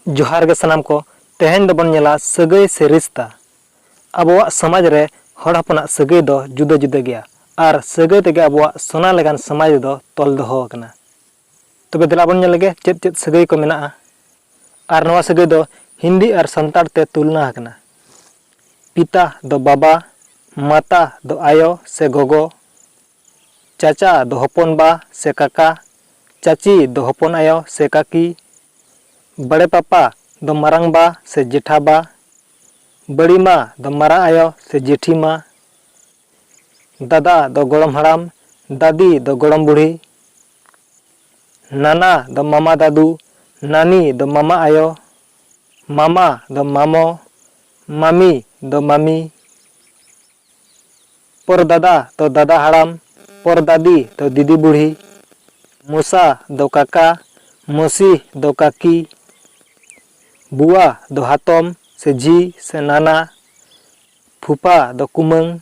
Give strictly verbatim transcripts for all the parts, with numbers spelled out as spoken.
ᱡᱚᱦᱟᱨ ᱜᱮ ᱥᱟᱱᱟᱢ ᱠᱚ᱾ ᱛᱮᱦᱮᱧ ᱫᱚᱵᱚᱱ ᱧᱮᱞᱟ ᱥᱟᱹᱜᱟᱹᱭ ᱥᱮ ᱨᱤᱥᱛᱟ᱾ ᱟᱵᱚᱣᱟᱜ ᱥᱚᱢᱟᱡᱽ ᱨᱮ ᱦᱚᱲ ᱦᱚᱯᱚᱱᱟᱜ ᱥᱟᱹᱜᱟᱹᱭ ᱫᱚ ᱡᱩᱫᱟᱹ ᱡᱩᱫᱟᱹ ᱜᱮᱭᱟ, ᱟᱨ ᱥᱟᱹᱜᱟᱹᱭ ᱛᱮᱜᱮ ᱟᱵᱚᱣᱟᱜ ᱥᱚᱱᱟ ᱞᱮᱠᱟᱱ ᱥᱚᱢᱟᱡᱽ ᱫᱚ ᱛᱚᱞ ᱫᱚᱦᱚ ᱟᱠᱟᱱᱟ᱾ ᱛᱚᱵᱮ ᱫᱮᱞᱟ ᱵᱚᱱ ᱧᱮᱞ ᱞᱮᱜᱮ ᱪᱮᱫ ᱪᱮᱫ ᱥᱟᱹᱜᱟᱹᱭ ᱠᱚ ᱢᱮᱱᱟᱜᱼᱟ, ᱟᱨ ᱱᱚᱣᱟ ᱥᱟᱹᱜᱟᱹᱭ ᱫᱚ ᱦᱤᱱᱫᱤ ᱟᱨ ᱥᱟᱱᱛᱟᱲ ᱛᱮ ᱛᱩᱞᱱᱟ ᱟᱠᱟᱱᱟ᱾ ᱯᱤᱛᱟ ᱫᱚ ᱵᱟᱵᱟ, ᱢᱟᱛᱟ ᱫᱚ ᱟᱭᱳ ᱥᱮ ᱜᱚᱜᱚ, ᱪᱟᱪᱟ ᱫᱚ ᱦᱚᱯᱚᱱ ᱵᱟ ᱥᱮ ᱠᱟᱠᱟ, ᱪᱟᱪᱤ ᱫᱚ ᱦᱚᱯᱚᱱ ᱟᱭᱳ ᱥᱮ ᱠᱟᱠᱤ, ᱵᱟᱲᱮ ᱯᱟᱯᱟ ᱫᱚ ᱢᱟᱨᱟᱝ ᱵᱟ ᱥᱮ ᱡᱮᱴᱷᱟ ᱵᱟ, ᱵᱟᱹᱲᱤ ᱢᱟ ᱫᱚ ᱢᱟᱨᱟᱝ ᱟᱭᱳ ᱥᱮ ᱡᱮᱴᱷᱤ ᱢᱟ, ᱫᱟᱫᱟ ᱫᱚ ᱜᱚᱲᱚᱢ ᱦᱟᱲᱟᱢ, ᱫᱟᱫᱤ ᱫᱚ ᱜᱚᱲᱚᱢ ᱵᱩᱲᱦᱤ, ᱱᱟᱱᱟ ᱫᱚ ᱢᱟᱢᱟ ᱫᱟᱫᱩ, ᱱᱟᱱᱤ ᱫᱚ ᱢᱟᱢᱟ ᱟᱭᱳ, ᱢᱟᱢᱟ ᱫᱚ ᱢᱟᱢᱚ, ᱢᱟᱢᱤ ᱫᱚ ᱢᱟᱢᱤ, ᱯᱚᱨᱫᱟᱫᱟ ᱫᱚ ᱫᱟᱫᱟ ᱦᱟᱲᱟᱢ, ᱯᱚᱨᱫᱟᱫᱤ ᱫᱚ ᱫᱤᱫᱤ ᱵᱩᱲᱦᱤ, ᱢᱚᱥᱟ ᱫᱚ ᱠᱟᱠᱟ, ᱢᱚᱥᱤ ᱫᱚ ᱠᱟᱠᱤ, ᱵᱩᱣᱟ ᱫᱚ ᱦᱟᱛᱚᱢ ᱥᱮ ᱡᱷᱤ ᱥᱮ ᱱᱟᱱᱟ, ᱯᱷᱩᱯᱟ ᱫᱚ ᱠᱩᱢᱟᱹᱝ,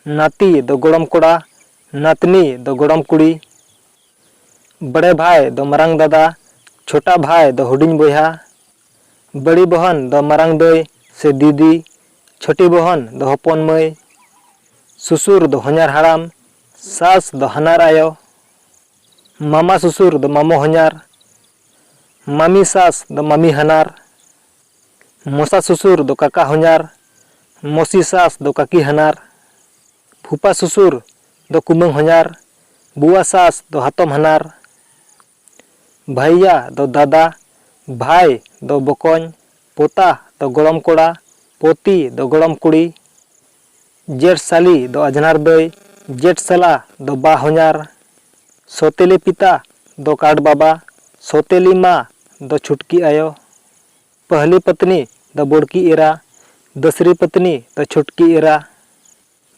ᱱᱟᱛᱤ ᱫᱚ ᱜᱚᱲᱚᱢ ᱠᱚᱲᱟ, ᱱᱟᱛᱱᱤ ᱫᱚ ᱜᱚᱲᱚᱢ ᱠᱩᱲᱤ, ᱵᱟᱲᱮ ᱵᱷᱟᱭ ᱫᱚ ᱢᱟᱨᱟᱝ ᱫᱟᱫᱟ, ᱪᱷᱳᱴᱟ ᱵᱷᱟᱭ ᱫᱚ ᱦᱩᱰᱤᱧ ᱵᱚᱭᱦᱟ, ᱵᱟᱹᱲᱤ ᱵᱚᱦᱚᱱ ᱫᱚ ᱢᱟᱨᱟᱝ ᱫᱟᱹᱭ ᱥᱮ ᱫᱤᱫᱤ, ᱪᱷᱳᱴᱤ ᱵᱚᱦᱚᱱ ᱫᱚ ᱦᱚᱯᱚᱱ ᱢᱟᱹᱭ, ᱥᱩᱥᱩᱨ ᱫᱚ ᱦᱚᱧᱦᱟᱨ ᱦᱟᱲᱟᱢ, ᱥᱟᱥ ᱫᱚ ᱦᱟᱱᱟᱨ ᱟᱭᱳ, ᱢᱟᱢᱟ ᱥᱩᱥᱩᱨ ᱫᱚ ᱢᱟᱢᱚ ᱦᱚᱧᱦᱟᱨ, ᱢᱟᱢᱤ ᱥᱟᱥ ᱫᱚ ᱢᱟᱢᱤ ᱦᱟᱱᱟᱨ, ᱢᱚᱥᱟ ᱥᱩᱥᱩᱨ ᱫᱚ ᱠᱟᱠᱟ ᱦᱚᱧᱦᱟᱨ, ᱢᱚᱥᱤ ᱥᱟᱥ ᱫᱚ ᱠᱟᱠᱤ ᱦᱟᱱᱟᱨ, ᱯᱷᱩᱯᱟ ᱥᱩᱥᱩᱨ ᱫᱚ ᱠᱩᱢᱟᱹᱝ ᱦᱚᱧᱦᱟᱨ, ᱵᱩᱣᱟ ᱥᱟᱥ ᱫᱚ ᱦᱟᱛᱚᱢ ᱦᱟᱱᱟᱨ, ᱵᱷᱟᱭᱭᱟ ᱫᱚ ᱫᱟᱫᱟ, ᱵᱷᱟᱭ ᱫᱚ ᱵᱚᱠᱚᱧ, ᱯᱳᱛᱟ ᱫᱚ ᱜᱚᱲᱚᱢ ᱠᱚᱲᱟ, ᱯᱳᱛᱤ ᱫᱚ ᱜᱚᱲᱚᱢ ᱠᱩᱲᱤ, ᱡᱮᱴ ᱥᱟᱞᱤ ᱫᱚ ᱟᱡᱷᱱᱟᱨ ᱫᱟᱹᱭ, ᱡᱮᱴ ᱥᱟᱞᱟ ᱫᱚ ᱵᱟ ᱦᱚᱧᱦᱟᱨ, ᱥᱚᱛᱮᱞᱤ ᱯᱤᱛᱟ ᱫᱚ ᱠᱟᱴ ᱵᱟᱵᱟ, ᱥᱚᱛᱮᱞᱤ ᱢᱟ ᱫᱚ ᱪᱷᱩᱴᱠᱤ ᱟᱭᱳ, ᱯᱟᱦᱞᱤ ᱯᱟᱛᱱᱤ ᱫᱚ ᱵᱚᱲᱠᱤ ᱮᱨᱟ, ᱫᱚᱥᱨᱤ ᱯᱟᱛᱱᱤ ᱫᱚ ᱪᱷᱩᱴᱠᱤ ᱮᱨᱟ,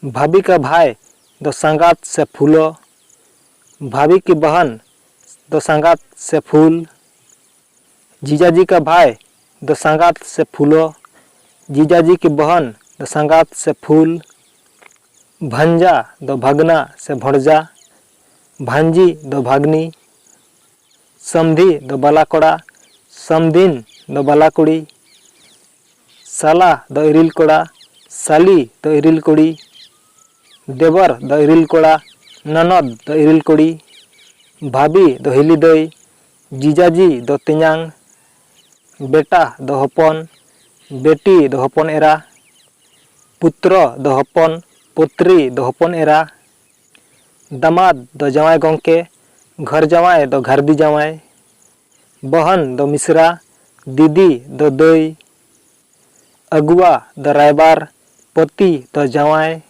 ᱵᱷᱟᱵᱤ ᱠᱟ ᱵᱷᱟᱭ ᱫᱚ ᱥᱟᱸᱜᱟᱛ ᱥᱮ ᱯᱷᱩᱞᱳ, ᱵᱷᱟᱵᱤ ᱠᱤ ᱵᱟᱦᱟᱱ ᱫᱚ ᱥᱟᱸᱜᱟᱛ ᱥᱮ ᱯᱷᱩᱞ, ᱡᱤᱡᱟᱡᱤ ᱠᱟ ᱵᱷᱟᱭ ᱫᱚ ᱥᱟᱸᱜᱟᱛ ᱥᱮ ᱯᱷᱩᱞᱳ, ᱡᱤᱡᱟᱡᱤ ᱠᱤ ᱵᱟᱦᱟᱱ ᱫᱚ ᱥᱟᱸᱜᱟᱛ ᱥᱮ ᱯᱷᱩᱞ, ᱵᱷᱟᱧᱡᱟ ᱫᱚ ᱵᱷᱟᱜᱽᱱᱟ ᱥᱮ ᱵᱷᱚᱲᱡᱟ, ᱵᱷᱟᱧᱡᱤ ᱫᱚ ᱵᱷᱟᱜᱽᱱᱤ, ᱥᱟᱢᱫᱷᱤ ᱫᱚ ᱵᱟᱞᱟ ᱠᱚᱲᱟ, ᱥᱟᱢᱫᱤᱱ ᱫᱚ ᱵᱟᱞᱟ ᱠᱩᱲᱤ, ᱥᱟᱞᱟ ᱫᱚ ᱤᱨᱤᱞ ᱠᱚᱲᱟ, ᱥᱟᱞᱤ ᱫᱚ ᱤᱨᱤᱞ ᱠᱩᱲᱤ, ᱫᱮᱵᱚᱨ ᱫᱚ ᱤᱨᱤᱞ ᱠᱚᱲᱟ, ᱱᱚᱱᱚᱫ ᱫᱚ ᱤᱨᱤᱞ ᱠᱩᱲᱤ, ᱵᱷᱟᱵᱤ ᱫᱚ ᱦᱤᱞᱤ ᱫᱟᱹᱭ, ᱡᱤᱡᱟᱡᱤ ᱫᱚ ᱛᱮᱧᱟᱝ, ᱵᱮᱴᱟ ᱫᱚ ᱦᱚᱯᱚᱱ, ᱵᱮᱴᱤ ᱫᱚ ᱦᱚᱯᱚᱱ ᱮᱨᱟ, ᱯᱩᱛᱨᱚ ᱫᱚ ᱦᱚᱯᱚᱱ, ᱯᱩᱛᱨᱤ ᱫᱚ ᱦᱚᱯᱚᱱ ᱮᱨᱟ, ᱫᱟᱢᱟᱫ ᱫᱚ ᱡᱟᱶᱟᱭ ᱜᱚᱢᱠᱮ, ᱜᱷᱚᱨ ᱡᱟᱶᱟᱭ ᱫᱚ ᱜᱷᱟᱨᱫᱤ ᱡᱟᱶᱟᱭ, ᱵᱚᱦᱚᱱ ᱫᱚ ᱢᱤᱥᱨᱟ, ᱫᱤᱫᱤ ᱫᱚ ᱫᱟᱹᱭ, ᱟᱹᱜᱩᱣᱟ ᱫᱚ ᱨᱟᱭᱵᱟᱨ, ᱯᱚᱛᱤ ᱫᱚ ᱡᱟᱶᱟᱭ,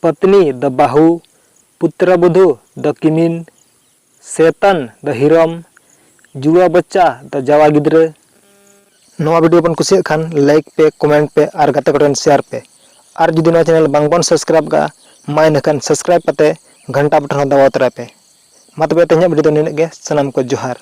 ᱯᱚᱛᱱᱤ ᱫᱚ ᱵᱟᱹᱦᱩ, ᱯᱩᱛᱨᱚᱵᱚᱫᱷᱩ ᱫᱚ ᱠᱤᱢᱤᱱ, ᱥᱮᱛᱟᱱ ᱫᱚ ᱦᱤᱨᱚᱢ, ᱡᱩᱣᱟ ᱵᱚᱪᱪᱟ ᱫᱚ ᱡᱟᱣᱟ ᱜᱤᱫᱽᱨᱟᱹ᱾ ᱱᱚᱣᱟ ᱵᱷᱤᱰᱤᱭᱳ ᱵᱚᱱ ᱠᱩᱥᱤᱭᱟᱜ ᱠᱷᱟᱱ ᱞᱟᱭᱤᱠ ᱯᱮ, ᱠᱚᱢᱮᱱᱴ ᱯᱮ ᱟᱨ ᱜᱟᱛᱮ ᱠᱚᱴᱷᱮᱱ ᱥᱮᱭᱟᱨ ᱯᱮ᱾ ᱟᱨ ᱡᱩᱫᱤ ᱱᱚᱣᱟ ᱪᱮᱱᱮᱞ ᱵᱟᱝᱵᱚᱱ ᱥᱟᱵᱥᱠᱨᱟᱭᱤᱵ ᱠᱟᱜᱼᱟ, ᱢᱟ ᱤᱱᱟᱹᱠᱷᱟᱱ ᱥᱟᱵᱥᱠᱨᱟᱭᱤᱵ ᱠᱟᱛᱮ ᱜᱷᱟᱱᱴᱟ ᱵᱟᱴᱚᱱ ᱦᱚᱸ ᱫᱟᱵᱟᱣ ᱛᱚᱨᱟᱭ ᱯᱮ᱾ ᱢᱟ ᱛᱚᱵᱮ ᱛᱮᱦᱮᱧᱟᱜ ᱵᱷᱤᱰᱤᱭᱳ ᱫᱚ ᱱᱤᱱᱟᱹᱜ ᱜᱮ᱾ ᱥᱟᱱᱟᱢ ᱠᱚ ᱡᱚᱦᱟᱨ᱾